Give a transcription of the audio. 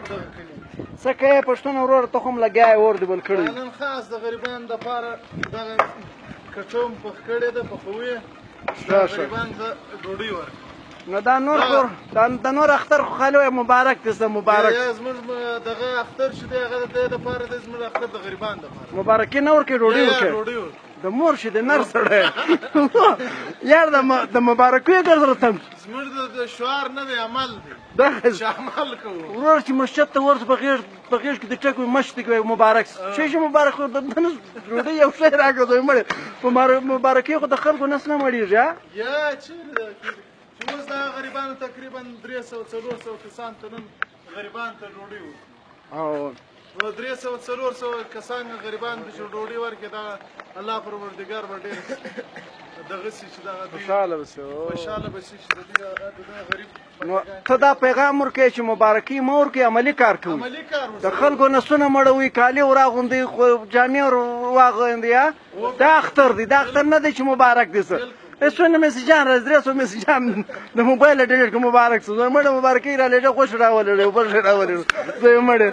دغه کلي. څه کوې پښتون ورور، ته خو هم لګیا یې، اور دې بل کړی. نن خاص د غریبانو دپاره دغه کټوم پخ کړې ده، پخوو یې، غریبانو ته ډوډۍ ورکړو. نو دا نور خور دا د نور اختر خو خالي وایي مبارک دې سه مبارک. یا زموږ دغه اختر چې دی هغه د دې دپاره دی، زموږ اختر د غریبانو دپاره. مبارکي نه ورکوي، ډوډۍ ورکوي. ډوډۍ ورکوي. د مور شي د نر سړی یار، د مبارکیو ګرځره تم. زموږ د شعار نه دی، عمل دی. دا چې عمل کوو. ورور چې مسجد ته ورسو، په غېږ کې د ټک وي، مشت کې وایي مبارک شي، مبارک خو د نن ډوډۍ یو شی راکړه. زوی مړی په مبارکي خو د خلکو نس نه مړېږي. یا چېرې ده چې اوس دا غریبانو تقریبا 300 400 کسان ته نن غریبان ته ډوډۍ ورکړو. او نو 300 400 کسان غریبان ته چې ډوډۍ ورکړي، دا الله پروردګار به ډېر دغه سي چې دغه خوشاله به سي. خوشاله به سي چې د دې غریب. نو ته دا پیغام ورکوې چې مبارکي مه ورکوي، عملي کار کوي. عملي کار. د خلکو نسونه مړوي، کالي وراغوندي، جامې واغوندي. دا اختر دی، دا اختر نه دی چې مبارک دی. څه څونه میسجان راځي، 300 میسجان د موبایل ډیلیټ کړه. مبارک څه مړه، مبارکي را لېږه، خوش راولېږه، بل شي راولېږه زوی مړی.